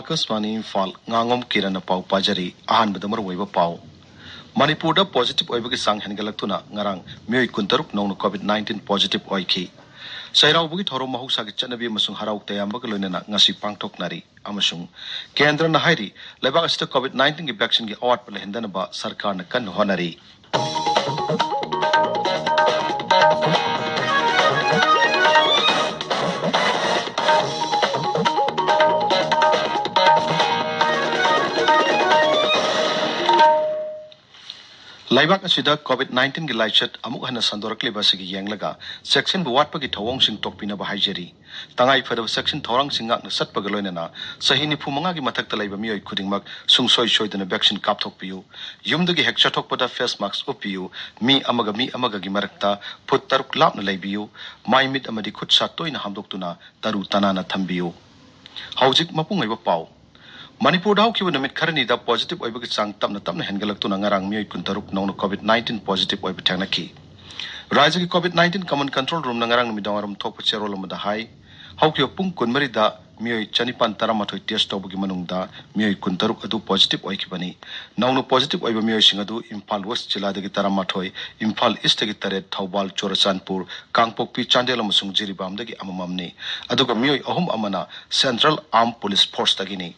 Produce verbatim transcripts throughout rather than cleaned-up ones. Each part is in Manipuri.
ꯑꯀꯥꯁꯕꯥꯅꯤ ꯏꯝꯐꯥꯜ, ꯉꯥꯉꯣꯝ ꯀꯤꯔꯟꯅ ꯄꯥꯎ ꯄꯥꯖꯔꯤ꯫ ꯑꯍꯥꯟꯕꯗ ꯃꯔꯨꯑꯣꯏꯕ ꯄꯥꯎ꯫ ꯃꯅꯤꯄꯨꯔꯗ positive ꯑꯣꯏꯕꯒꯤ ꯆꯥꯡ ꯍꯦꯟꯒꯠꯂꯛꯇꯨꯅ ꯉꯔꯥꯡ ꯃꯤꯑꯣꯏ ꯀꯨꯟꯇꯔꯨꯛ ꯅꯧꯅ COVID nineteen positive ꯑꯣꯏꯈꯤ꯫ ꯆꯩꯔꯥꯎꯕꯒꯤ ꯊꯧꯔꯝ ꯃꯍꯧꯁꯥꯒꯤ ꯆꯠꯅꯕꯤ ꯑꯃꯁꯨꯡ ꯍꯔꯥꯎ ꯇꯌꯥꯝꯕꯒ ꯂꯣꯏꯅꯅ ꯉꯁꯤ ꯄꯥꯡꯊꯣꯛꯅꯔꯤ꯫ ꯑꯃꯁꯨꯡ ꯀꯦꯟꯗ꯭ꯔꯅ ꯍꯥꯏꯔꯤ, ꯂꯩꯕꯥꯛ ꯑꯁꯤꯗ COVID nineteen ꯒꯤ vaccine ꯒꯤ ꯑꯋꯥꯠꯄ ꯂꯩꯍꯟꯗꯅꯕ ꯁꯔꯀꯥꯔꯅ ꯀꯟꯅ ꯍꯣꯠꯅꯔꯤ꯫ ꯂꯩꯕꯥꯛ ꯑꯁꯤꯗ COVID nineteen ꯒꯤ ꯂꯥꯏꯆꯠ ꯑꯃꯨꯛ ꯍꯟꯅ ꯁꯟꯗꯣꯔꯛꯂꯤꯕ ꯑꯁꯤꯒꯤ ꯌꯦꯡꯂꯒ, ꯆꯦꯛꯁꯤꯟꯕ ꯋꯥꯠꯄꯒꯤ ꯊꯧꯑꯣꯡꯁꯤꯡ ꯇꯣꯛꯄꯤꯅꯕ ꯍꯥꯏꯖꯔꯤ꯫ ꯇꯉꯥꯏ ꯐꯗꯕ ꯆꯦꯛꯁꯤꯟ ꯊꯧꯔꯥꯡꯁꯤꯡ ꯉꯥꯛꯅ ꯆꯠꯄꯒ ꯂꯣꯏꯅꯅ ꯆꯍꯤ ꯅꯤꯐꯨ ꯃꯉꯥꯒꯤ ꯃꯊꯛꯇ ꯂꯩꯕ ꯃꯤꯑꯣꯏ ꯈꯨꯗꯤꯡꯃꯛ ꯁꯨꯡꯁꯣꯏ ꯁꯣꯏꯗꯅ vaccine ꯀꯥꯞꯊꯣꯛꯄꯤꯌꯨ꯫ ꯌꯨꯝꯗꯒꯤ ꯍꯦꯛ ꯆꯠꯊꯣꯛꯄꯗ face mask ꯎꯞꯄꯤꯌꯨ꯫ ꯃꯤ ꯑꯃꯒ ꯃꯤ ꯑꯃꯒꯒꯤ ꯃꯔꯛꯇ ꯐꯨꯠ ꯇꯔꯨꯛ ꯂꯥꯞꯅ ꯂꯩꯕꯤꯌꯨ꯫ ꯃꯥꯏ ꯃꯤꯠ ꯑꯃꯗꯤ ꯈꯨꯠ ꯁꯥ ꯇꯣꯏꯅ ꯍꯥꯝꯗꯣꯛꯇꯨꯅ ꯇꯔꯨ ꯇꯅꯥꯟꯅ ꯊꯝꯕꯤꯌꯨ꯫ ꯍꯧꯖꯤꯛ ꯃꯄꯨꯡ ꯑꯣꯏꯕ ꯄꯥꯎ꯫ ꯃꯅꯤꯄꯨꯔꯗ ꯍꯧꯈꯤꯕ ꯅꯨꯃꯤꯠ ꯈꯔꯅꯤꯗ positive ꯑꯣꯏꯕꯒꯤ ꯆꯥꯡ ꯇꯞꯅ ꯇꯞꯅ ꯍꯦꯟꯒꯠꯂꯛꯇꯨꯅ ꯉꯔꯥꯡ ꯃꯤꯑꯣꯏ ꯀꯨꯟꯇꯔꯨꯛ ꯅꯧꯅ COVID nineteen positive ꯑꯣꯏꯕ ꯊꯦꯡꯅꯈꯤ꯫ ꯔꯥꯖ꯭ꯌꯒꯤ COVID nineteen common control room ꯅ ꯉꯔꯥꯡ ꯅꯨꯃꯤꯗꯥꯡꯋꯥꯏꯔꯝ ꯊꯣꯛꯄ ꯆꯦꯔꯣꯜ ꯑꯃꯗ ꯍꯥꯏ, ꯍꯧꯈꯤꯕ ꯄꯨꯡ ꯀꯨꯟꯃꯔꯤꯗ ꯃꯤꯑꯣꯏ ꯆꯅꯤꯄꯥꯟ ꯇꯔꯥꯃꯥꯊꯣꯏ test ꯇꯧꯕꯒꯤ ꯃꯅꯨꯡꯗ ꯃꯤꯑꯣꯏ ꯀꯨꯟꯇꯔꯨꯛ ꯑꯗꯨ positive ꯑꯣꯏꯈꯤꯕꯅꯤ꯫ ꯅꯧꯅ positive ꯑꯣꯏꯕ ꯃꯤꯑꯣꯏꯁꯤꯡ ꯑꯗꯨ ꯏꯝꯐꯥꯜ West ꯖꯤꯂꯥꯗꯒꯤ ꯇꯔꯥꯃꯥꯊꯣꯏ, ꯏꯝꯐꯥꯜ East ꯇꯒꯤ ꯇꯔꯦꯠ, ꯊꯧꯕꯥꯜ, ꯆꯨꯔꯆꯥꯟꯄꯨꯔ, ꯀꯥꯡꯄꯣꯛꯄꯤ, ꯆꯥꯟꯗꯦꯜ ꯑꯃꯁꯨꯡ ꯖꯤꯔꯤꯕꯥꯝꯗꯒꯤ ꯑꯃꯃꯝꯅꯤ꯫ ꯑꯗꯨꯒ ꯃꯤꯑꯣꯏ ꯑꯍꯨꯝ ꯑꯃꯅ Central Armed Police Force ꯇꯒꯤꯅꯤ꯫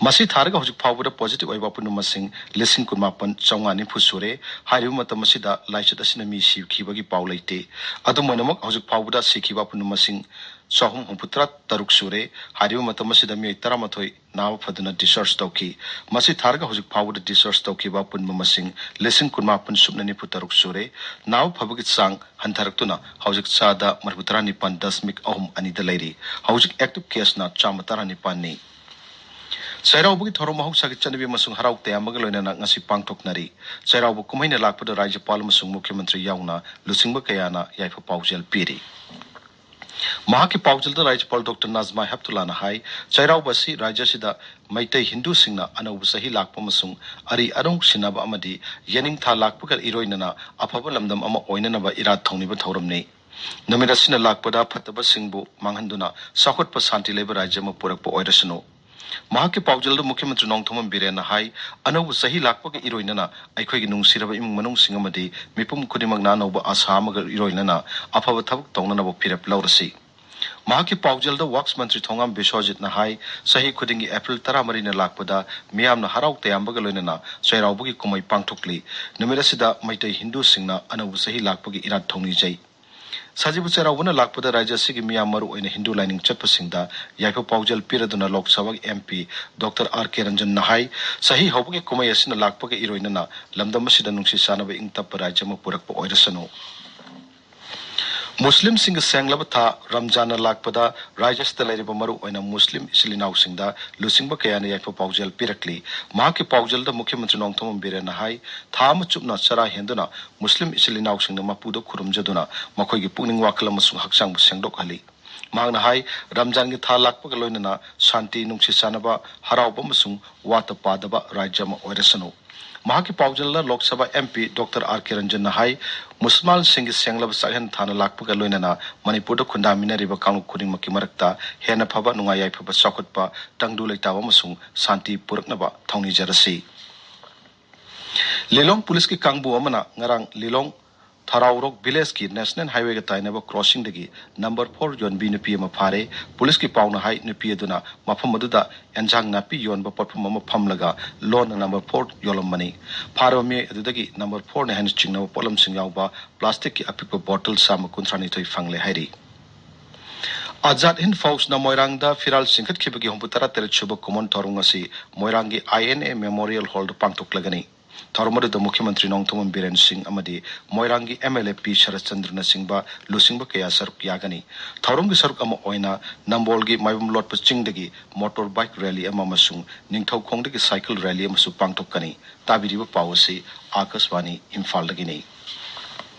ꯃꯁꯤ ꯊꯥꯔꯒ ꯍꯧꯖꯤꯛ ꯐꯥꯎꯕꯗ positive ꯑꯣꯏꯕ ꯑꯄꯨꯟꯕ ꯃꯁꯤꯡ ꯂꯤꯁꯤꯡ ꯀꯨꯟꯃꯥꯄꯟ ꯆꯥꯝꯃꯉꯥ ꯅꯤꯐꯨ ꯁꯨꯔꯦ꯫ ꯍꯥꯏꯔꯤꯕ ꯃꯇꯝ ꯑꯁꯤꯗ ꯂꯥꯏꯆꯠ ꯑꯁꯤꯅ ꯃꯤ ꯁꯤꯈꯤꯕꯒꯤ ꯄꯥꯎ ꯂꯩꯇꯦ꯫ ꯑꯗꯨꯝ ꯑꯣꯏꯅꯃꯛ, ꯍꯧꯖꯤꯛ ꯐꯥꯎꯕꯗ ꯁꯤꯈꯤꯕ ꯑꯄꯨꯟꯕ ꯃꯁꯤꯡ ꯆꯍꯨꯝ ꯍꯨꯝꯐꯨꯇꯔꯥ ꯇꯔꯨꯛ ꯁꯨꯔꯦ꯫ ꯍꯥꯏꯔꯤꯕ ꯃꯇꯝ ꯑꯁꯤꯗ ꯃꯤꯑꯣꯏ ꯇꯔꯥꯃꯥꯊꯣꯏ ꯅꯥꯕ ꯐꯗꯨꯅ discharge ꯇꯧꯈꯤ꯫ ꯃꯁꯤ ꯊꯥꯔꯒ ꯍꯧꯖꯤꯛ ꯐꯥꯎꯕꯗ discharge ꯇꯧꯈꯤꯕ ꯑꯄꯨꯟꯕ ꯃꯁꯤꯡ ꯂꯤꯁꯤꯡ ꯀꯨꯟꯃꯥꯄꯟ ꯁꯨꯞꯅ ꯅꯤꯐꯨ ꯇꯔꯨꯛ ꯁꯨꯔꯦ꯫ ꯅꯥꯕ ꯐꯕꯒꯤ ꯆꯥꯡ ꯍꯟꯊꯔꯛꯇꯨꯅ ꯍꯧꯖꯤꯛ ꯆꯥꯗ ꯃꯔꯤꯐꯨꯇꯔꯥ ꯅꯤꯄꯥꯟ ꯗꯁꯃꯤꯛ ꯑꯍꯨꯝ ꯑꯅꯤꯗ ꯂꯩꯔꯤ꯫ ꯍꯧꯖꯤꯛ active case ꯅ ꯆꯥꯝꯃ ꯇꯔꯥ ꯅꯤꯄꯥꯟꯅꯤ꯫ ꯆꯩꯔꯥꯎꯕꯒꯤ ꯊꯧꯔꯝ ꯃꯍꯧꯁꯥꯒꯤ ꯆꯠꯅꯕꯤ ꯑꯃꯁꯨꯡ ꯍꯔꯥꯎ ꯇꯌꯥꯝꯕꯒ ꯂꯣꯏꯅꯅ ꯉꯁꯤ ꯄꯥꯡꯊꯣꯛꯅꯔꯤ꯫ ꯆꯩꯔꯥꯎꯕ ꯀꯨꯝꯍꯩꯅ ꯂꯥꯛꯄꯗ ꯔꯥꯖ꯭ꯌꯄꯥꯜ ꯑꯃꯁꯨꯡ ꯃꯨꯈ꯭ꯌꯃꯟꯇ꯭ꯔꯤ ꯌꯥꯎꯅ ꯂꯨꯆꯤꯡꯕ ꯀꯌꯥꯅ ꯌꯥꯏꯐ ꯄꯥꯎꯖꯦꯜ ꯄꯤꯔꯤ꯫ ꯃꯍꯥꯛꯀꯤ ꯄꯥꯎꯖꯦꯜꯗ ꯔꯥꯖ꯭ꯌꯄꯥꯜ ꯗꯣꯛꯇꯔ ꯅꯥꯖꯃꯥ ꯍꯦꯞꯇꯨꯂꯥꯅ ꯍꯥꯏ, ꯆꯩꯔꯥꯎꯕ ꯑꯁꯤ ꯔꯥꯖ꯭ꯌ ꯑꯁꯤꯗ ꯃꯩꯇꯩ ꯍꯤꯟꯗꯨꯁꯤꯡꯅ ꯑꯅꯧꯕ ꯆꯍꯤ ꯂꯥꯛꯄ ꯑꯃꯁꯨꯡ ꯑꯔꯤ ꯑꯔꯧ ꯁꯤꯟꯅꯕ ꯑꯃꯗꯤ ꯌꯦꯅꯤꯡꯊꯥ ꯂꯥꯛꯄꯒ ꯏꯔꯣꯏꯅꯅ ꯑꯐꯕ ꯂꯝꯗꯝ ꯑꯃ ꯑꯣꯏꯅꯅꯕ ꯏꯔꯥꯠ ꯊꯧꯅꯤꯕ ꯊꯧꯔꯝꯅꯤ꯫ ꯅꯨꯃꯤꯠ ꯑꯁꯤꯅ ꯂꯥꯛꯄꯗ ꯐꯠꯇꯕꯁꯤꯡꯕꯨ ꯃꯥꯡꯍꯟꯗꯨꯅ ꯆꯥꯎꯈꯠꯄ ꯁꯥꯟꯇꯤ ꯂꯩꯕ ꯔꯥꯖ꯭ꯌ ꯑꯃ ꯄꯨꯔꯛꯄ ꯑꯣꯏꯔꯁꯅꯨ꯫ ꯃꯍꯥꯛꯀꯤ ꯄꯥꯎꯖꯦꯜꯗ ꯃꯨꯈ꯭ꯌ ꯃꯟꯇ꯭ꯔꯤ ꯅꯣꯡꯊꯣꯝꯕꯝ ꯕꯤꯔꯦꯟꯅ ꯍꯥꯏ, ꯑꯅꯧꯕ ꯆꯍꯤ ꯂꯥꯛꯄꯒ ꯏꯔꯣꯏꯅꯅ ꯑꯩꯈꯣꯏꯒꯤ ꯅꯨꯡꯁꯤꯔꯕ ꯏꯃꯨꯡ ꯃꯅꯨꯡꯁꯤꯡ ꯑꯃꯗꯤ ꯃꯤꯄꯨꯝ ꯈꯨꯗꯤꯡꯃꯛꯅ ꯑꯅꯧꯕ ꯑꯥꯁꯥ ꯑꯃꯒ ꯏꯔꯣꯏꯅꯅ ꯑꯐꯕ ꯊꯕꯛ ꯇꯧꯅꯅꯕ ꯐꯤꯔꯦꯞ ꯂꯧꯔꯁꯤ꯫ ꯃꯍꯥꯛꯀꯤ ꯄꯥꯎꯖꯦꯜꯗ ꯋꯥꯛꯁ ꯃꯟꯇ꯭ꯔꯤ ꯊꯣꯉꯥꯝ ꯕꯤꯁ꯭ꯋꯖꯤꯠꯅ ꯍꯥꯏ, ꯆꯍꯤ ꯈꯨꯗꯤꯡꯒꯤ ꯑꯦꯄ꯭ꯔꯤꯜ ꯇꯔꯥꯃꯔꯤꯅ ꯂꯥꯛꯄꯗ ꯃꯤꯌꯥꯝꯅ ꯍꯔꯥꯎ ꯇꯌꯥꯝꯕꯒ ꯂꯣꯏꯅꯅ ꯆꯩꯔꯥꯎꯕꯒꯤ ꯀꯨꯝꯍꯩ ꯄꯥꯡꯊꯣꯛꯂꯤ꯫ ꯅꯨꯃꯤꯠ ꯑꯁꯤꯗ ꯃꯩꯇꯩ ꯍꯤꯟꯗꯨꯁꯤꯡꯅ ꯑꯅꯧꯕ ꯆꯍꯤ ꯂꯥꯛꯄꯒꯤ ꯏꯔꯥꯠ ꯊꯧꯅꯤꯖꯩ꯫ ꯁꯖꯤꯕꯨ ꯆꯩꯔꯥꯎꯕꯅ ꯂꯥꯛꯄꯗ ꯔꯥꯖ꯭ꯌ ꯑꯁꯤꯒꯤ ꯃꯤꯌꯥꯝ, ꯃꯔꯨ ꯑꯣꯏꯅ ꯍꯤꯟꯗꯨ ꯂꯥꯏꯅꯤꯡ ꯆꯠꯄꯁꯤꯡꯗ ꯌꯥꯏꯐ ꯄꯥꯎꯖꯦꯜ ꯄꯤꯔꯗꯨꯅ ꯂꯣꯛ ꯁꯚꯥꯒꯤ ꯑꯦꯝ ꯄꯤ ꯗꯣꯛꯇꯔ ꯑꯥꯔ ꯀꯦ ꯔꯟꯖꯟꯅ ꯍꯥꯏ, ꯆꯍꯤ ꯍꯧꯕꯒꯤ ꯀꯨꯝꯍꯩ ꯑꯁꯤꯅ ꯂꯥꯛꯄꯒ ꯏꯔꯣꯏꯅꯅ ꯂꯝꯗꯝ ꯑꯁꯤꯗ ꯅꯨꯡꯁꯤ ꯆꯥꯟꯅꯕ ꯏꯪ ꯇꯞꯄ ꯔꯥꯖ꯭ꯌ ꯑꯃ ꯄꯨꯔꯛꯄ ꯑꯣꯏꯔꯁꯅꯨ꯫ ꯃꯨꯁꯂꯤꯝꯁꯤꯡꯒꯤ ꯁꯦꯡꯂꯕ ꯊꯥ ꯔꯝꯖꯥꯟꯅ ꯂꯥꯛꯄꯗ ꯔꯥꯖ꯭ꯌ ꯑꯁꯤꯗ ꯂꯩꯔꯤꯕ ꯃꯔꯨ ꯑꯣꯏꯅ ꯃꯨꯁꯂꯤꯝ ꯏꯆꯤꯜ ꯏꯅꯥꯎꯁꯤꯡꯗ ꯂꯨꯆꯤꯡꯕ ꯀꯌꯥꯅ ꯌꯥꯏꯐ ꯄꯥꯎꯖꯦꯜ ꯄꯤꯔꯛꯂꯤ꯫ ꯃꯍꯥꯛꯀꯤ ꯄꯥꯎꯖꯦꯜꯗ ꯃꯨꯈ꯭ꯌ ꯃꯟꯇ꯭ꯔꯤ ꯅꯣꯡꯊꯣꯝꯕꯝ ꯕꯤꯔꯦꯟꯅ ꯍꯥꯏ, ꯊꯥ ꯑꯃ ꯆꯨꯞꯅ ꯆꯔꯥ ꯍꯦꯟꯗꯨꯅ ꯃꯨꯁꯂꯤꯝ ꯏꯆꯤꯜ ꯏꯅꯥꯎꯁꯤꯡꯅ ꯃꯄꯨꯗ ꯈꯨꯔꯨꯝꯖꯗꯨꯅ ꯃꯈꯣꯏꯒꯤ ꯄꯨꯛꯅꯤꯡ ꯋꯥꯈꯜ ꯑꯃꯁꯨꯡ ꯍꯛꯆꯥꯡꯕꯨ ꯁꯦꯡꯗꯣꯛꯍꯜꯂꯤ꯫ ꯃꯍꯥꯛꯅ ꯍꯥꯏ, ꯔꯝꯖꯥꯟꯒꯤ ꯊꯥ ꯂꯥꯛꯄꯒ ꯂꯣꯏꯅꯅ ꯁꯥꯟꯇꯤ, ꯅꯨꯡꯁꯤ ꯆꯥꯟꯅꯕ, ꯍꯔꯥꯎꯕ ꯑꯃꯁꯨꯡ ꯋꯥꯠꯇ ꯄꯥꯗꯕ ꯔꯥꯖ꯭ꯌ ꯑꯃ ꯑꯣꯏꯔꯁꯅꯨ꯫ ꯃꯍꯥꯛꯀꯤ ꯄꯥꯎꯖꯦꯜꯗ Lok Sabha M P doctor R ꯀꯦ ꯔꯟꯖꯟꯅ ꯍꯥꯏ, ꯃꯨꯁꯜꯃꯥꯟꯁꯤꯡꯒꯤ ꯁꯦꯡꯂꯕ ꯆꯥꯛꯍꯦꯟ ꯊꯥꯅ ꯂꯥꯛꯄꯒ ꯂꯣꯏꯅꯅ ꯃꯅꯤꯄꯨꯔꯗ ꯈꯨꯟꯗꯥꯃꯤꯟꯅꯔꯤꯕ ꯀꯥꯡꯂꯨꯞ ꯈꯨꯗꯤꯡꯃꯛꯀꯤ ꯃꯔꯛꯇ ꯍꯦꯟꯅ ꯐꯕ, ꯅꯨꯡꯉꯥꯏ ꯌꯥꯏꯐꯕ, ꯆꯥꯎꯈꯠꯄ, ꯇꯪꯗꯨ ꯂꯩꯇꯥꯕ ꯑꯃꯁꯨꯡ ꯁꯥꯟꯇꯤ ꯄꯨꯔꯛꯅꯕ ꯊꯧꯅꯤꯖꯔꯁꯤ꯫ ꯂꯤꯂꯣꯡ ꯄꯨꯂꯤꯁꯀꯤ ꯀꯥꯡꯕꯨ ꯑꯃꯅ ꯉꯔꯥꯡ ꯂꯤꯂꯣꯡ ꯊꯔꯥꯎꯔꯣꯛ ꯚꯤꯂꯦꯖꯀꯤ ꯅꯦꯁꯅꯦꯜ ꯍꯥꯏꯋꯦꯒ ꯇꯥꯏꯅꯕ ꯀ꯭ꯔꯣꯁꯤꯡꯗꯒꯤ ꯅꯝꯕꯔ ꯐꯣꯔ ꯌꯣꯟꯕꯤ ꯅꯨꯄꯤ ꯑꯃ ꯐꯥꯔꯦ꯫ ꯄꯨꯂꯤꯁꯀꯤ ꯄꯥꯎꯅ ꯍꯥꯏ, ꯅꯨꯄꯤ ꯑꯗꯨꯅ ꯃꯐꯝ ꯑꯗꯨꯗ ꯑꯦꯟꯁꯥꯡ ꯅꯥꯄꯤ ꯌꯣꯟꯕ ꯄꯣꯠꯐꯝ ꯑꯃ ꯐꯝꯂꯒ ꯂꯣꯟꯅ ꯅꯝꯕꯔ ꯐꯣꯔ ꯌꯣꯜꯂꯝꯕꯅꯤ꯫ ꯐꯥꯔꯕ ꯃꯤꯑꯣꯏ ꯑꯗꯨꯗꯒꯤ ꯅꯝꯕꯔ ꯐꯣꯔꯅꯤ ꯍꯥꯏꯅ ꯆꯤꯡꯅꯕ ꯄꯣꯠꯂꯝꯁꯤꯡ ꯌꯥꯎꯕ ꯄ꯭ꯂꯥꯁꯇꯤꯛꯀꯤ ꯑꯄꯤꯛꯄ ꯕꯣꯇꯜ ꯆꯥꯝꯃ ꯀꯨꯟꯊ꯭ꯔꯥ ꯅꯤꯊꯣꯏ ꯐꯪꯂꯦ ꯍꯥꯏꯔꯤ꯫ ꯑꯖꯥꯗ ꯍꯤꯟꯗ ꯐꯧꯖꯅ ꯃꯣꯏꯔꯥꯡꯗ ꯐꯤꯔꯥꯜ ꯆꯤꯡꯈꯠꯈꯤꯕꯒꯤ ꯍꯨꯝꯐꯨ ꯇꯔꯥ ꯇꯔꯦꯠ ꯁꯨꯕ ꯀꯨꯝꯑꯣꯟ ꯊꯧꯔꯝ ꯑꯁꯤ ꯃꯣꯏꯔꯥꯡꯒꯤ ꯑꯥꯏ ꯑꯦꯟ ꯑꯦ ꯃꯦꯃꯣꯔꯤꯌꯦꯜ ꯍꯣꯜꯗ ꯄꯥꯡꯊꯣꯛꯂꯒꯅꯤ꯫ ꯊꯧꯔꯝ ꯑꯗꯨꯗ ꯃꯨꯈ꯭ꯌ ꯃꯟꯇ꯭ꯔꯤ ꯅꯣꯡꯊꯣꯝꯕꯝ ꯕꯤꯔꯦꯟ ꯁꯤꯡ ꯑꯃꯗꯤ ꯃꯣꯏꯔꯥꯡꯒꯤ ꯑꯦꯝ ꯑꯦꯜ ꯑꯦ ꯄꯤ ꯁꯔꯠꯆꯟꯗ꯭ꯔꯅꯆꯤꯡꯕ ꯂꯨꯆꯤꯡꯕ ꯀꯌꯥ ꯁꯔꯨꯛ ꯌꯥꯒꯅꯤ꯫ ꯊꯧꯔꯝꯒꯤ ꯁꯔꯨꯛ ꯑꯃ ꯑꯣꯏꯅ ꯅꯝꯕꯣꯜꯒꯤ ꯃꯥꯏꯕꯝ ꯂꯣꯠꯄ ꯆꯤꯡꯗꯒꯤ ꯃꯣꯇꯣꯔ ꯕꯥꯏꯛ ꯔꯦꯂꯤ ꯑꯃ ꯑꯃꯁꯨꯡ ꯅꯤꯡꯊꯧꯈꯣꯡꯗꯒꯤ ꯁꯥꯏꯀꯜ ꯔꯦꯂꯤ ꯑꯃꯁꯨ ꯄꯥꯡꯊꯣꯛꯀꯅꯤ꯫ ꯇꯥꯕꯤꯔꯤꯕ ꯄꯥꯎ ꯑꯁꯤ ꯑꯥꯀꯥꯁꯕꯥꯅꯤ ꯏꯝꯐꯥꯜꯗꯒꯤꯅꯤ꯫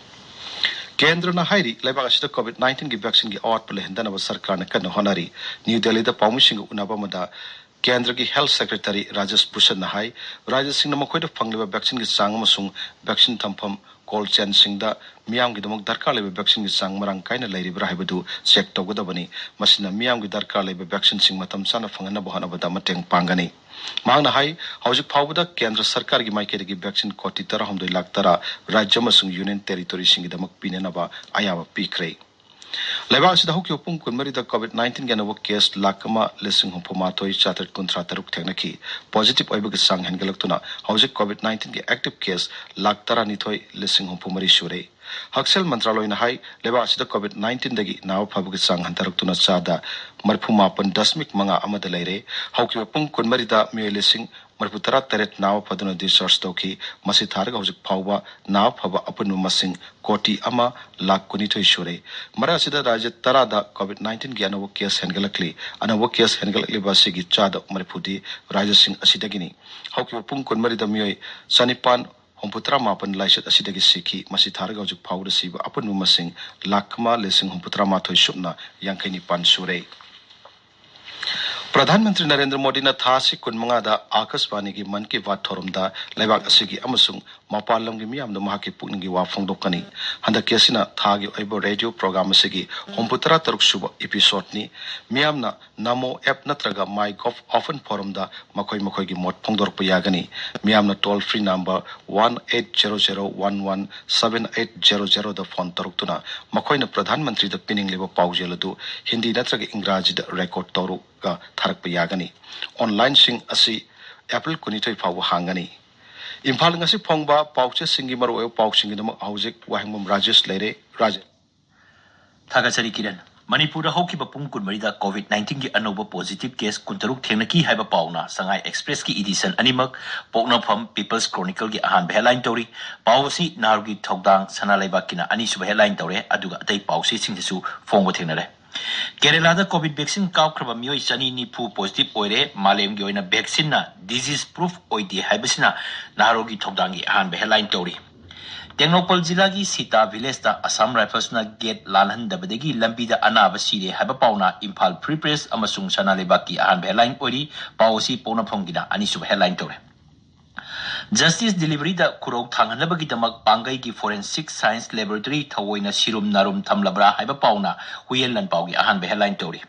ꯀꯦꯟꯗ꯭ꯔꯅ ꯍꯥꯏꯔꯤ, ꯂꯩꯕꯥꯛ ꯑꯁꯤꯗ ꯀꯣꯚꯤꯗ ꯅꯥꯏꯟꯇꯤꯟꯒꯤ ꯚꯦꯛꯁꯤꯟꯒꯤ ꯑꯋꯥꯠꯄ ꯂꯩꯍꯟꯗꯅꯕ ꯁꯔꯀꯥꯔꯅ ꯀꯟꯅ ꯍꯣꯠꯅꯔꯤ꯫ ꯅ꯭ꯌꯨ ꯗꯦꯜꯂꯤꯗ ꯄꯥꯎꯃꯤꯁꯤꯡꯒ ꯎꯅꯕ ꯑꯃꯗ ꯀꯦꯟꯗ꯭ꯔꯒꯤ ꯍꯦꯜꯊ ꯁꯦꯀ꯭ꯔꯦꯇꯔꯤ ꯔꯥꯖꯦꯁ ꯚꯨꯁꯟꯅ ꯍꯥꯏ, ꯔꯥꯖ꯭ꯌꯁꯤꯡꯅ ꯃꯈꯣꯏꯗ ꯐꯪꯂꯤꯕ ꯚꯦꯛꯁꯤꯟꯒꯤ ꯆꯥꯡ ꯑꯃꯁꯨꯡ ꯚꯦꯛꯁꯤꯟ ꯊꯝꯐꯝ ꯀꯣꯜ ꯆꯦꯟꯁꯤꯡꯗ ꯃꯤꯌꯥꯝꯒꯤꯗꯃꯛ ꯗꯔꯀꯥꯔ ꯂꯩꯕ ꯚꯦꯛꯁꯤꯟꯒꯤ ꯆꯥꯡ ꯃꯔꯥꯡ ꯀꯥꯏꯅ ꯂꯩꯔꯤꯕ꯭ꯔꯥ ꯍꯥꯏꯕꯗꯨ ꯆꯦꯛ ꯇꯧꯒꯗꯕꯅꯤ꯫ ꯃꯁꯤꯅ ꯃꯤꯌꯥꯝꯒꯤ ꯗꯔꯀꯥꯔ ꯂꯩꯕ ꯚꯦꯛꯁꯤꯟꯁꯤꯡ ꯃꯇꯝ ꯆꯥꯅ ꯐꯪꯍꯟꯅꯕ ꯍꯣꯠꯅꯕꯗ ꯃꯇꯦꯡ ꯄꯥꯡꯒꯅꯤ꯫ ꯃꯍꯥꯛꯅ ꯍꯥꯏ, ꯍꯧꯖꯤꯛ ꯐꯥꯎꯕꯗ ꯀꯦꯟꯗ꯭ꯔ ꯁꯔꯀꯥꯔꯒꯤ ꯃꯥꯏꯀꯩꯗꯒꯤ ꯚꯦꯛꯁꯤꯟ ꯀꯣꯇꯤ ꯇꯔꯥꯍꯨꯝꯗꯣꯏ ꯂꯥꯈ ꯇꯔꯥ ꯔꯥꯖ꯭ꯌ ꯑꯃꯁꯨꯡ ꯌꯨꯅꯤꯌꯟ ꯇꯦꯔꯤꯇꯣꯔꯤꯁꯤꯡꯒꯤꯗꯃꯛ ꯄꯤꯅꯅꯕ ꯑꯌꯥꯕ ꯄꯤꯈ꯭ꯔꯦ꯫ ꯂꯩꯕꯥꯛ ꯑꯁꯤꯗ ꯍꯧꯈꯤꯕ ꯄꯨꯡ ꯀꯨꯟꯃꯔꯤꯗ ꯀꯣꯚꯤꯗ ꯅꯥꯏꯟꯇꯤꯟꯒꯤ ꯑꯅꯧꯕ ꯀꯦꯁ ꯂꯥꯈ ꯑꯃ ꯂꯤꯁꯤꯡ ꯍꯨꯝꯐꯨ ꯃꯥꯊꯣꯏ ꯆꯥꯇ꯭ꯔꯦꯠ ꯀꯨꯟꯊ꯭ꯔꯥ ꯇꯔꯨꯛ ꯊꯦꯡꯅꯈꯤ꯫ ꯄꯣꯖꯤꯇꯤꯚ ꯑꯣꯏꯕꯒꯤ ꯆꯥꯡ ꯍꯦꯟꯒꯠꯂꯛꯇꯨꯅ ꯍꯧꯖꯤꯛ ꯀꯣꯚꯤꯗ ꯅꯥꯏꯟꯇꯤꯟꯒꯤ ꯑꯦꯛꯇꯤꯚ ꯀꯦꯁ ꯂꯥꯈ ꯇꯔꯥꯅꯤꯊꯣꯏ ꯂꯤꯁꯤꯡ ꯍꯨꯝꯐꯨ ꯃꯔꯤ ꯁꯨꯔꯦ꯫ ꯍꯛꯁꯦꯜ ꯃꯟꯇ꯭ꯔꯥꯂꯣꯏꯅ ꯍꯥꯏ, ꯂꯩꯕꯥꯛ ꯑꯁꯤꯗ ꯀꯣꯚꯤꯗ ꯅꯥꯏꯟꯇꯤꯟꯗꯒꯤ ꯅꯥꯕ ꯐꯕꯒꯤ ꯆꯥꯡ ꯍꯟꯊꯔꯛꯇꯨꯅ ꯆꯥꯗ ꯃꯔꯤꯐꯨ ꯃꯥꯄꯟ ꯗꯁꯃꯤꯛ ꯃꯉꯥ ꯑꯃꯗ ꯂꯩꯔꯦ꯫ ꯍꯧꯈꯤꯕ ꯄꯨꯡ ꯀꯨꯟꯃꯔꯤꯗ ꯃꯤꯑꯣꯏ ꯂꯤꯁꯤꯡ ꯃꯔꯤꯐꯨ ꯇꯔꯥ ꯇꯔꯦꯠ ꯅꯥꯕ ꯐꯗꯨꯅ ꯗꯤꯁꯆꯥꯔꯖ ꯇꯧꯈꯤ꯫ ꯃꯁꯤ ꯊꯥꯔꯒ ꯍꯧꯖꯤꯛ ꯐꯥꯎꯕ ꯅꯥꯕ ꯐꯕ ꯑꯄꯨꯟꯕ ꯃꯁꯤꯡ ꯀꯣꯇꯤ ꯑꯃ ꯂꯥꯈ ꯀꯨꯟꯅꯤꯊꯣꯏ ꯁꯨꯔꯦ꯫ ꯃꯔꯛ ꯑꯁꯤꯗ ꯔꯥꯖ꯭ꯌ ꯇꯔꯥꯗ ꯀꯣꯚꯤꯗ ꯅꯥꯏꯟꯇꯤꯟꯒꯤ ꯑꯅꯧꯕ ꯀꯦꯁ ꯍꯦꯟꯒꯠꯂꯛꯂꯤ꯫ ꯑꯅꯧꯕ ꯀꯦꯁ ꯍꯦꯟꯒꯠꯂꯛꯂꯤꯕ ꯑꯁꯤꯒꯤ ꯆꯥꯗ ꯃꯔꯤꯐꯨꯗꯤ ꯔꯥꯖ꯭ꯌꯁꯤꯡ ꯑꯁꯤꯗꯒꯤꯅꯤ꯫ ꯍꯧꯈꯤꯕ ꯄꯨꯡ ꯀꯨꯟꯃꯔꯤꯗ ꯃꯤꯑꯣꯏ ꯆꯅꯤꯄꯥꯟ ꯍꯨꯝꯐꯨꯇꯔꯥ ꯃꯥꯄꯟ ꯂꯥꯏꯆꯠ ꯑꯁꯤꯗꯒꯤ ꯁꯤꯈꯤ꯫ ꯃꯁꯤ ꯊꯥꯔꯒ ꯍꯧꯖꯤꯛ ꯐꯥꯎꯕꯗ ꯁꯤꯕ ꯑꯄꯨꯟꯕ ꯃꯁꯤꯡ ꯂꯥꯈ ꯑꯃ ꯂꯤꯁꯤꯡ ꯍꯨꯝꯐꯨꯇꯔꯥ ꯃꯥꯊꯣꯏ ꯁꯨꯞꯅ ꯌꯥꯡꯈꯩ ꯅꯤꯄꯥꯟ ꯁꯨꯔꯦ꯫ ꯄ꯭ꯔꯙꯥꯟ ꯃꯟꯇ꯭ꯔꯤ ꯅꯔꯦꯟꯗ꯭ꯔ ꯃꯣꯗꯤꯅ ꯊꯥ ꯑꯁꯤ ꯀꯨꯟꯃꯉꯥꯗ ꯑꯥꯀꯥꯁꯕꯥꯅꯤꯒꯤ ꯃꯟ ꯀꯤ ꯕꯥꯠ ꯊꯧꯔꯝꯗ ꯂꯩꯕꯥꯛ ꯑꯁꯤꯒꯤ ꯑꯃꯁꯨꯡ ꯃꯄꯥꯟ ꯂꯝꯒꯤ ꯃꯤꯌꯥꯝꯗ ꯃꯍꯥꯛꯀꯤ ꯄꯨꯛꯅꯤꯡꯒꯤ ꯋꯥ ꯐꯣꯡꯗꯣꯛꯀꯅꯤ꯫ ꯍꯟꯗꯛꯀꯤ ꯑꯁꯤꯅ ꯊꯥꯒꯤ ꯑꯣꯏꯕ ꯔꯦꯗꯤꯑꯣ ꯄ꯭ꯔꯣꯒ꯭ꯔꯥꯝ ꯑꯁꯤꯒꯤ ꯍꯨꯝꯐꯨꯇꯔꯥ ꯇꯔꯨꯛ ꯁꯨꯕ ꯏꯄꯤꯁꯣꯗꯅꯤ꯫ ꯃꯤꯌꯥꯝꯅ ꯅꯃꯣ ꯑꯦꯞ ꯅꯠꯇ꯭ꯔꯒ ꯃꯥꯏ ꯒꯣꯚ ꯑꯣꯄꯟ ꯐꯣꯔꯝꯗ ꯃꯈꯣꯏ ꯃꯈꯣꯏꯒꯤ ꯃꯣꯠ ꯐꯣꯡꯗꯣꯔꯛꯄ ꯌꯥꯒꯅꯤ꯫ ꯃꯤꯌꯥꯝꯅ toll free number one eight zero zero one one seven eight zero ꯖꯦꯔꯣꯗ ꯐꯣꯟ ꯇꯧꯔꯛꯇꯨꯅ ꯃꯈꯣꯏꯅ ꯄ꯭ꯔꯙꯥꯟ ꯃꯟꯇ꯭ꯔꯤꯗ ꯄꯤꯅꯤꯡꯂꯤꯕ ꯄꯥꯎꯖꯦꯜ ꯑꯗꯨ ꯍꯤꯟꯗꯤ ꯅꯠꯇ꯭ꯔꯒ ꯏꯪꯒ꯭ꯔꯥꯖꯤꯗ ꯔꯦꯀꯣꯔꯗ ꯇꯧꯔꯒ ꯊꯥꯔꯛꯄ ꯌꯥꯒꯅꯤ꯫ ꯑꯣꯟꯂꯥꯏꯟꯁꯤꯡ ꯑꯁꯤ ꯑꯦꯄ꯭ꯔꯤꯜ ꯀꯨꯟꯅꯤꯊꯣꯏ ꯐꯥꯎꯕ ꯍꯥꯡꯒꯅꯤ꯫ ꯏꯝꯐꯥꯜ ꯉꯁꯤ ꯐꯣꯡꯕ ꯄꯥꯎꯆꯦꯁꯤꯡꯒꯤ ꯃꯔꯨꯑꯣꯏꯕ ꯄꯥꯎꯁꯤꯡꯒꯤꯗꯃꯛ ꯍꯧꯖꯤꯛ ꯋꯥꯍꯦꯡꯕꯝ ꯔꯥꯖꯦꯁ ꯂꯩꯔꯦ꯫ ꯔꯥꯖꯦꯁ꯫ ꯊꯥꯒꯠꯆꯔꯤ ꯀꯤꯔꯟ꯫ ꯃꯅꯤꯄꯨꯔꯗ ꯍꯧꯈꯤꯕ ꯄꯨꯡ ꯀꯨꯟꯃꯔꯤꯗ ꯀꯣꯚꯤꯗ ꯅꯥꯏꯟꯇꯤꯟꯒꯤ ꯑꯅꯧꯕ ꯄꯣꯖꯤꯇꯤꯚ ꯀꯦꯁ ꯀꯨꯟꯇꯔꯨꯛ ꯊꯦꯡꯅꯈꯤ ꯍꯥꯏꯕ ꯄꯥꯎꯅ ꯁꯉꯥꯏ ꯑꯦꯛꯁꯄ꯭ꯔꯦꯁꯀꯤ ꯏꯗꯤꯁꯟ ꯑꯅꯤꯃꯛ, ꯄꯣꯛꯅꯐꯝ, ꯄꯤꯄꯜꯁ ꯀ꯭ꯔꯣꯅꯤꯀꯜꯒꯤ ꯑꯍꯥꯟꯕ ꯍꯦꯗꯂꯥꯏꯟ ꯇꯧꯔꯤ꯫ ꯄꯥꯎ ꯑꯁꯤ ꯅꯥꯍꯥꯔꯣꯜꯒꯤ ꯊꯧꯗꯥꯡ ꯁꯅꯥ ꯂꯩꯕꯥꯛꯀꯤꯅ ꯑꯅꯤꯁꯨꯕ ꯍꯦꯗꯂꯥꯏꯟ ꯇꯧꯔꯦ, ꯑꯗꯨꯒ ꯑꯇꯩ ꯄꯥꯎꯆꯦꯁꯤꯡꯗꯁꯨ ꯐꯣꯡꯕ ꯊꯦꯡꯅꯔꯦ꯫ ꯀꯦꯔꯦꯂꯥꯗ ꯀꯣꯚꯤꯗ ꯚꯦꯛꯁꯤꯟ ꯀꯥꯞꯈ꯭ꯔꯕ ꯃꯤꯑꯣꯏ ꯆꯅꯤ ꯅꯤꯐꯨ ꯄꯣꯖꯤꯇꯤꯚ ꯑꯣꯏꯔꯦ꯫ ꯃꯥꯂꯦꯝꯒꯤ ꯑꯣꯏꯅ ꯚꯦꯛꯁꯤꯟꯅ ꯗꯤꯖꯤꯖ ꯄ꯭ꯔꯨꯐ ꯑꯣꯏꯗꯦ ꯍꯥꯏꯕꯁꯤꯅ ꯅꯥꯍꯥꯔꯣꯜꯒꯤ ꯊꯧꯗꯥꯡꯒꯤ ꯑꯍꯥꯟꯕ ꯍꯦꯗꯂꯥꯏꯟ ꯇꯧꯔꯤ꯫ ꯇꯦꯡꯅꯧꯄꯜ ꯖꯤꯂꯥꯒꯤ ꯁꯤꯇꯥ ꯚꯤꯂꯦꯖꯇ ꯑꯁꯥꯝ ꯔꯥꯏꯐꯜꯁꯅ ꯒꯦꯠ ꯂꯥꯜꯍꯟꯗꯕꯗꯒꯤ ꯂꯝꯕꯤꯗ ꯑꯅꯥꯕ ꯁꯤꯔꯦ ꯍꯥꯏꯕ ꯄꯥꯎꯅ ꯏꯝꯐꯥꯜ ꯐ꯭ꯔꯤ ꯄ꯭ꯔꯦꯁ ꯑꯃꯁꯨꯡ ꯁꯅꯥ ꯂꯩꯕꯥꯛꯀꯤ ꯑꯍꯥꯟꯕ ꯍꯦꯗꯂꯥꯏꯟ ꯑꯣꯏꯔꯤ꯫ ꯄꯥꯎ ꯑꯁꯤ ꯄꯣꯛꯅꯐꯝꯒꯤꯅ ꯑꯅꯤꯁꯨꯕ ꯍꯦꯗꯂꯥꯏꯟ ꯇꯧꯔꯦ꯫ Justice deliveryꯗ ꯈꯨꯔꯧ ꯊꯥꯡꯍꯟꯅꯕꯒꯤꯗꯃꯛ ꯄꯥꯡꯒꯩꯒꯤ Forensic Science Laboratory ꯊꯑꯣꯏꯅ ꯁꯤꯔꯨꯝ ꯅꯥꯔꯨꯝ ꯊꯝꯂꯕ꯭ꯔꯥ ꯍꯥꯏꯕ ꯄꯥꯎꯅ ꯍꯨꯏꯌꯦꯟ ꯂꯥꯟꯄꯥꯎꯒꯤ ꯑꯍꯥꯟꯕ headline ꯇꯧꯔꯤ꯫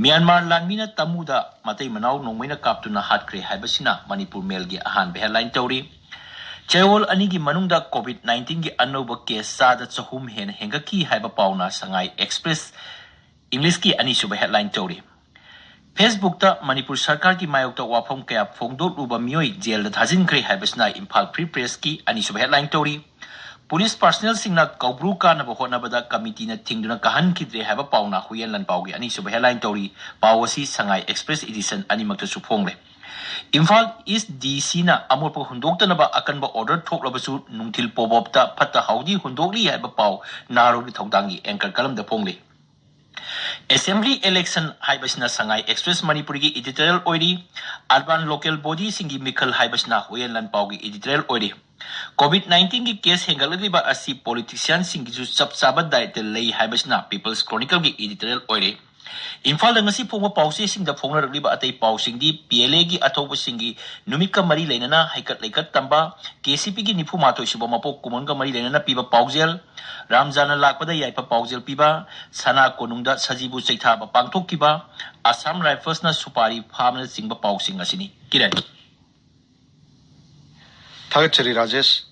ꯃ꯭ꯌꯥꯟꯃꯥꯔ ꯂꯥꯟꯃꯤꯅ ꯇꯃꯨꯗ ꯃꯇꯩ ꯃꯅꯥꯎ ꯅꯣꯡꯃꯩꯅ ꯀꯥꯞꯇꯨꯅ ꯍꯥꯠꯈ꯭ꯔꯦ ꯍꯥꯏꯕꯁꯤꯅ ꯃꯅꯤꯄꯨꯔ ꯃꯦꯜꯒꯤ ꯑꯍꯥꯟꯕ headline ꯇꯧꯔꯤ꯫ ꯆꯌꯣꯜ ꯑꯅꯤꯒꯤ ꯃꯅꯨꯡꯗ COVID nineteenꯒꯤ ꯑꯅꯧꯕ case ꯆꯥꯗ ꯆꯍꯨꯝ ꯍꯦꯟꯅ ꯍꯦꯟꯒꯠꯈꯤ ꯍꯥꯏꯕ ꯄꯥꯎꯅ ꯁꯉꯥꯏ Express Englishꯀꯤ ꯑꯅꯤꯁꯨꯕ headline ꯇꯧꯔꯤ꯫ Facebookꯇ ꯃꯅꯤꯄꯨꯔ ꯁꯔꯀꯥꯔꯒꯤ ꯃꯥꯌꯣꯛꯇ ꯋꯥꯐꯝ ꯀꯌꯥ ꯐꯣꯡꯗꯣꯛꯂꯨꯕ ꯃꯤꯑꯣꯏ ꯖꯦꯜꯗ ꯊꯥꯖꯤꯟꯈ꯭ꯔꯦ ꯍꯥꯏꯕꯁꯤꯅ ꯏꯝꯐꯥꯜ Free Pressꯀꯤ ꯑꯅꯤꯁꯨꯕ headline ꯇꯧꯔꯤ꯫ ꯄꯨꯂꯤꯁ personnelꯁꯤꯡꯅ ꯀꯧꯕ꯭ꯔꯨ ꯀꯥꯅꯕ ꯍꯣꯠꯅꯕꯗ committeeꯅ ꯊꯤꯡꯗꯨꯅ ꯀꯥꯍꯟꯈꯤꯗ꯭ꯔꯦ ꯍꯥꯏꯕ ꯄꯥꯎꯅ ꯍꯨꯏꯌꯦꯟ ꯂꯥꯟꯄꯥꯎꯒꯤ ꯑꯅꯤꯁꯨꯕ headline ꯇꯧꯔꯤ꯫ ꯄꯥꯎ ꯑꯁꯤ ꯁꯉꯥꯏ Express edition ꯑꯅꯤꯃꯛꯇꯁꯨ ꯐꯣꯡꯂꯦ꯫ ꯏꯝꯐꯥꯜ East DCꯅ ꯑꯃꯣꯠꯄ ꯍꯨꯟꯗꯣꯛꯇꯅꯕ ꯑꯀꯟꯕ order ꯊꯣꯛꯂꯕꯁꯨ ꯅꯨꯡꯊꯤꯜ ꯄꯣꯕꯣꯞꯇ ꯐꯠꯇ ꯍꯥꯎꯗꯤ ꯍꯨꯟꯗꯣꯛꯂꯤ ꯍꯥꯏꯕ ꯄꯥꯎ ꯅꯍꯥꯔꯣꯜꯒꯤ ꯊꯧꯗꯥꯡꯒꯤ anchor columnꯗ ꯐꯣꯡꯂꯤ꯫ Assembly election ꯍꯥꯏꯕꯁꯤꯅ ꯁꯉꯥꯏ Express ꯃꯅꯤꯄꯨꯔꯤꯒꯤ editorial ꯑꯣꯏꯔꯤ꯫ Urban local bodyꯁꯤꯡꯒꯤ ꯃꯤꯈꯜ ꯍꯥꯏꯕꯁꯤꯅ ꯍꯨꯏꯌꯦꯟ ꯂꯥꯟꯄꯥꯎꯒꯤ editorial ꯑꯣꯏꯔꯤ꯫ COVID nineteenꯒꯤ case ꯍꯦꯟꯒꯠꯂꯛꯂꯤꯕ ꯑꯁꯤ politicianꯁꯤꯡꯒꯤꯁꯨ ꯆꯞ ꯆꯥꯕ ꯗꯥꯏꯇ ꯂꯩ ꯍꯥꯏꯕꯁꯤꯅ People's Chronicleꯒꯤ editorial ꯑꯣꯏꯔꯤ꯫ ꯏꯝꯐꯥꯜꯗ ꯉꯁꯤ ꯐꯣꯡꯕ ꯄꯥꯎꯆꯦꯁꯤꯡꯗ ꯐꯣꯡꯅꯔꯛꯂꯤꯕ ꯑꯇꯩ ꯄꯥꯎꯁꯤꯡꯗꯤ ꯄꯤ ꯑꯦꯜ ꯑꯦꯒꯤ ꯑꯊꯧꯕꯁꯤꯡꯒꯤ ꯅꯨꯃꯤꯠꯀ ꯃꯔꯤ ꯂꯩꯅꯅ ꯍꯩꯀꯠ ꯂꯩꯀꯠ ꯇꯝꯕ, ꯀꯦ ꯁꯤ ꯄꯤꯒꯤ ꯅꯤꯐꯨ ꯃꯥꯊꯣꯏ ꯁꯨꯕ ꯃꯄꯣꯛ ꯀꯨꯝꯑꯣꯟꯒ ꯃꯔꯤ ꯂꯩꯅꯅ ꯄꯤꯕ ꯄꯥꯎꯖꯦꯜ, ꯔꯥꯝꯖꯥꯟꯅ ꯂꯥꯛꯄꯗ ꯌꯥꯏꯐ ꯄꯥꯎꯖꯦꯜ ꯄꯤꯕ, ꯁꯅꯥ ꯀꯣꯅꯨꯡꯗ ꯁꯖꯤꯕꯨ ꯆꯩꯊꯥꯕ ꯄꯥꯡꯊꯣꯛꯈꯤꯕ, ꯑꯁꯥꯝ ꯔꯥꯏꯐꯜꯁꯅ ꯁꯨꯄꯥꯔꯤ ꯐꯥꯕꯅꯆꯤꯡꯕ ꯄꯥꯎꯁꯤꯡ ꯑꯁꯤꯅꯤ꯫ ꯀꯤꯔꯟ꯫ ꯊꯥꯒꯠꯆꯔꯤ ꯔꯥꯖꯦꯁ꯫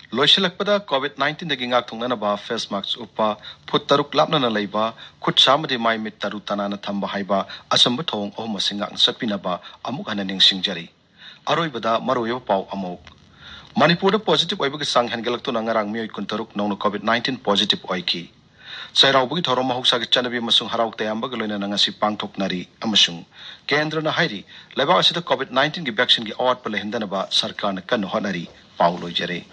ꯂꯣꯏꯁꯤꯜꯂꯛꯄꯗ COVID nineteenꯗꯒꯤ ꯉꯥꯛꯊꯣꯛꯅꯅꯕ face mask ꯎꯞꯄ, ꯐꯨꯠ ꯇꯔꯨꯛ ꯂꯥꯞꯅꯅ ꯂꯩꯕ, ꯈꯨꯠ ꯁꯥ ꯑꯃꯗꯤ ꯃꯥꯏ ꯃꯤꯠ ꯇꯔꯨ ꯇꯅꯥꯟꯅ ꯊꯝꯕ ꯍꯥꯏꯕ ꯑꯆꯝꯕ ꯊꯧꯑꯣꯡ ꯑꯍꯨꯝ ꯑꯁꯤ ꯉꯥꯛꯅ ꯆꯠꯄꯤꯅꯕ ꯑꯃꯨꯛ ꯍꯟꯅ ꯅꯤꯡꯁꯤꯡꯖꯔꯤ꯫ ꯑꯔꯣꯏꯕꯗ ꯃꯔꯨꯑꯣꯏꯕ ꯄꯥꯎ ꯑꯃꯨꯛ꯫ ꯃꯅꯤꯄꯨꯔꯗ positive ꯑꯣꯏꯕꯒꯤ ꯆꯥꯡ ꯍꯦꯟꯒꯠꯂꯛꯇꯨꯅ ꯉꯔꯥꯡ ꯃꯤꯑꯣꯏ ꯀꯨꯟꯇꯔꯨꯛ ꯅꯧꯅ COVID nineteen positive ꯑꯣꯏꯈꯤ꯫ ꯆꯩꯔꯥꯎꯕꯒꯤ ꯊꯧꯔꯝ ꯃꯍꯧꯁꯥꯒꯤ ꯆꯠꯅꯕꯤ ꯑꯃꯁꯨꯡ ꯍꯔꯥꯎ ꯇꯌꯥꯝꯕꯒ ꯂꯣꯏꯅꯅ ꯉꯁꯤ ꯄꯥꯡꯊꯣꯛꯅꯔꯤ ꯑꯃꯁꯨꯡ ꯀꯦꯟꯗ꯭ꯔꯅ ꯍꯥꯏꯔꯤ, ꯂꯩꯕꯥꯛ ꯑꯁꯤꯗ COVID nineteenꯒꯤ vaccineꯒꯤ ꯑꯋꯥꯠꯄ ꯂꯩꯍꯟꯗꯅꯕ ꯁꯔꯀꯥꯔꯅ ꯀꯟꯅ ꯍꯣꯠꯅꯔꯤ꯫ ꯄꯥꯎ ꯂꯣꯏꯖꯔꯦ꯫